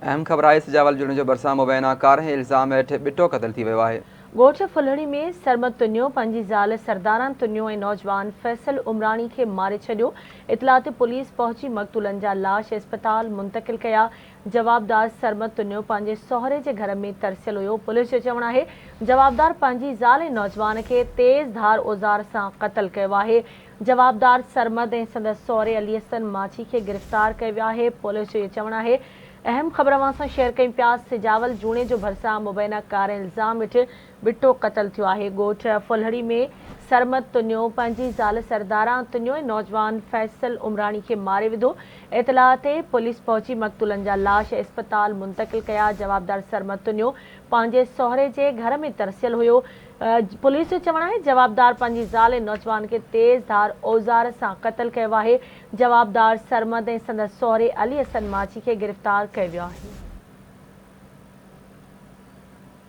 اهم خبر آهي سجاول جوڻيجو ڀرسان مبينا ڪارنهن الزام هيٺ ٻٽو قتل ٿي ويو آهي. ڳوٺ ڦلهڙي ۾ سرمد تنيو پنهنجي زال سرداران تنيو ۽ نوجوان فيصل عمراڻي کي ماري ڇڏيو، اطلاع تي پوليس پهچي مقتولن جا لاش اسپتال منتقل ڪيا، جوابدار سرمد تنيو پنهنجي سهري جي گهر ۾ ترسيل هيو، پوليس جو چوڻ آهي جوابدار پنهنجي زال ۽ نوجوان کي تيز ڌار اوزار سان قتل ڪيو آهي، جوابدار سرمد ۽ سندس سهري علي حسن ماڇي کي گرفتار ڪيو ويو آهي، پوليس جو اهو چوڻ آهي اهم خبر اوهان سان شيئر ڪيون پيا سجاول جوڻيجو ڀرسان مبينا ڪارين الزام هيٺ ٻٽو قتل ٿيو آهي ڳوٺ ڦلهڙي ۾ سرمد تنيو پنهنجي زال سرداران تنيو ۽ نوجوان فيصل عمراڻي کي ماري وڌو اطلاع تي پوليس پهچي مقتولن جا لاش اسپتال منتقل ڪيا جوابدار سرمد تنيو پنهنجي سهري جي گهر ۾ ترسيل هيو. پوليس جو چوڻ آهي جوابدار پنهنجي زال ۽ نوجوان کي تيز ڌار اوزار سان قتل ڪيو آهي، جوابدار سرمد ۽ سندس سهري علي حسن ماڇي کي گرفتار ڪيو ويو آهي.